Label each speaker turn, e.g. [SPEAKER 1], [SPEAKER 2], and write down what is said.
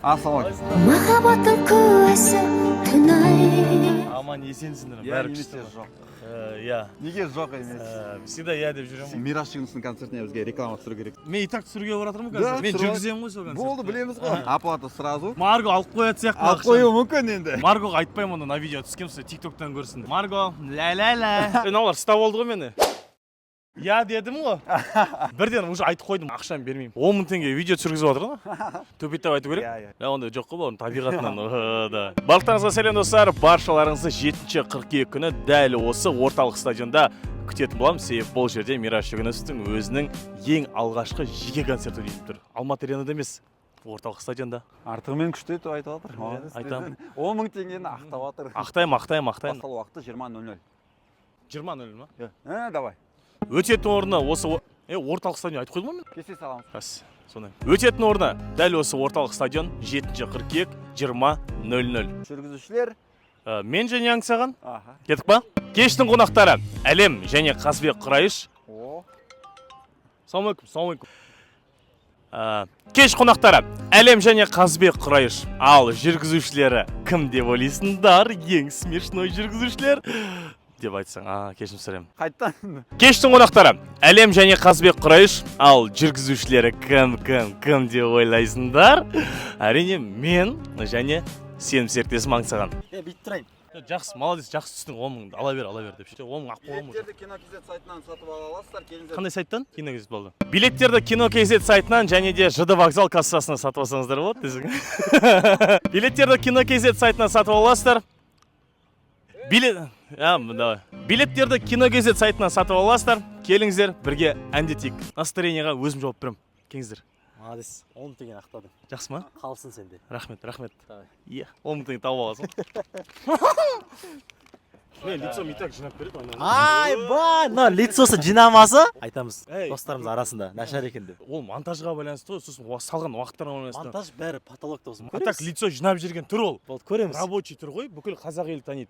[SPEAKER 1] Ассалаумағалейкум.
[SPEAKER 2] Махаббаттың куәсі түн ай.
[SPEAKER 3] Аман есенсіңдер?
[SPEAKER 1] Иә
[SPEAKER 3] Бәрі
[SPEAKER 1] немесе
[SPEAKER 3] күшті ма?
[SPEAKER 1] Жоқ.
[SPEAKER 3] Иә.
[SPEAKER 1] Неге жоқ емес?
[SPEAKER 3] Всегда иә деп жүремін ғой.
[SPEAKER 1] Мирас Жүгінісовтің концертіне бізге реклама түсіру керек.
[SPEAKER 3] Мен и так түсіруге барып жатырмын
[SPEAKER 1] Да,
[SPEAKER 3] қазір. Мен
[SPEAKER 1] түсіріп.
[SPEAKER 3] жүргіземін ғой сол концертті.
[SPEAKER 1] Болды, білеміз ғой. Оплата сразу.
[SPEAKER 3] Марго алып қоятын сияқты
[SPEAKER 1] Алып
[SPEAKER 3] ақшаны.
[SPEAKER 1] қоюы мүмкін енді.
[SPEAKER 3] Маргоға айтпаймын онда, на видео түскенмін, сол Тиктоктан көрсін. Марго, ля ля ля. Мыналар ұстап алды ғой мені. Я дедім ғой. Бірден уже айтып қойдым, ақшаны бермеймін. 10 000 теңге видео түсіргізіп жатыр ғой. Төпеттеп айту керек.
[SPEAKER 1] Иә.
[SPEAKER 3] Ja, ондай жоқ қой, бұның табиғатынан. Да. Барлықтарыңызға сәлем, достар. Баршаларыңызды 7 қыркүйек күні дәл осы орталық стадионда күтетін боламын. Себебі бұл жерде Мирас Жүгінісовтің өзінің ең алғашқы жеке концерті өтіп тұр. Алматы Аренада емес, орталық стадионда.
[SPEAKER 1] Артығымен күшті етіп айтып жатыр. Молодец.
[SPEAKER 3] Айтамын.
[SPEAKER 1] 10 000 теңгені ақтап жатыр.
[SPEAKER 3] Ақтаймын, ақтаймын, ақтаймын.
[SPEAKER 1] Басталу уақыты 20:00.
[SPEAKER 3] 20:00 ма?
[SPEAKER 1] Ә, давай.
[SPEAKER 3] Өтетін орны осы орталық стадион айтып қойдым ғой мен.
[SPEAKER 1] Кесе саламыз.
[SPEAKER 3] Рас, сондай. Өтетін орны дәл осы орталық стадион, 7 қыркүйек, 20:00.
[SPEAKER 1] Жүргізушілер.
[SPEAKER 3] Мен және Аңсаған.
[SPEAKER 1] Аха.
[SPEAKER 3] Кеттік па? Кештің қонақтары Әлем және Қазбек Құрайыш.
[SPEAKER 1] О.
[SPEAKER 3] Ассалаумағалейкум, ассалаумағалейкум. Кеш қонақтары Әлем және Қазбек Құрайыш. Ал жүргізушілері кім деп ойлайсыңдар? Ең смешной жүргізушілер деп айтсаң, а, кешірім сұраймын.
[SPEAKER 1] Қайттан.
[SPEAKER 3] Кештің қонақтары Әлем және Қазбек Құрайыш, ал жүргізушілері кім, кім, кім деп ойлайсыңдар? Әрине, мен және сенім серіктесім Аңсаған.
[SPEAKER 4] Е, бүйтіп тұрайын.
[SPEAKER 3] Жақсы, молодец, жақсы түстің, 10 000 ала бер, ала бер деп ше. 10 000 ақ қойған уже.
[SPEAKER 1] Билеттерді Кино KZ сайтынан сатып ала аласыздар. Келіңіздер.
[SPEAKER 3] Қандай сайттан? Кино KZ болды. Билеттерді Кино KZ сайтынан және де ЖД вокзал кассасынан сатып алсаңыздар болады десең. Билеттерді Кино KZ сайтынан сатып аласыздар. Билет, а, давай. Билеттерді Кино KZ сайтынан сатып аласыздар. Келіңіздер, бірге әндетейік. Настроение ға өзім жауап беремін. Келіңіздер.
[SPEAKER 4] Молодец, 10 000 теңгені ақтадың.
[SPEAKER 3] Жақсы ма?
[SPEAKER 4] Қалсын сенде.
[SPEAKER 3] Рахмет, рахмет.
[SPEAKER 4] Давай.
[SPEAKER 3] Иә, 10 000 теңге тауып аласың. Мен лицом и так жинап береді.
[SPEAKER 4] Айбай, мына лицо сы жинамаса, айтамыз
[SPEAKER 3] Ей.
[SPEAKER 4] достарымыз арасында нашар екен деп.
[SPEAKER 3] Ол монтажға байланысты ғой, сосын салған уақыттарға байланысты.
[SPEAKER 4] Монтаж бәрі потолок та болсын.
[SPEAKER 3] А так лицо жинап жүрген түр ол.
[SPEAKER 4] Болды, көреміз.
[SPEAKER 3] Рабочий түр ғой, бүкіл қазақ елі таниды.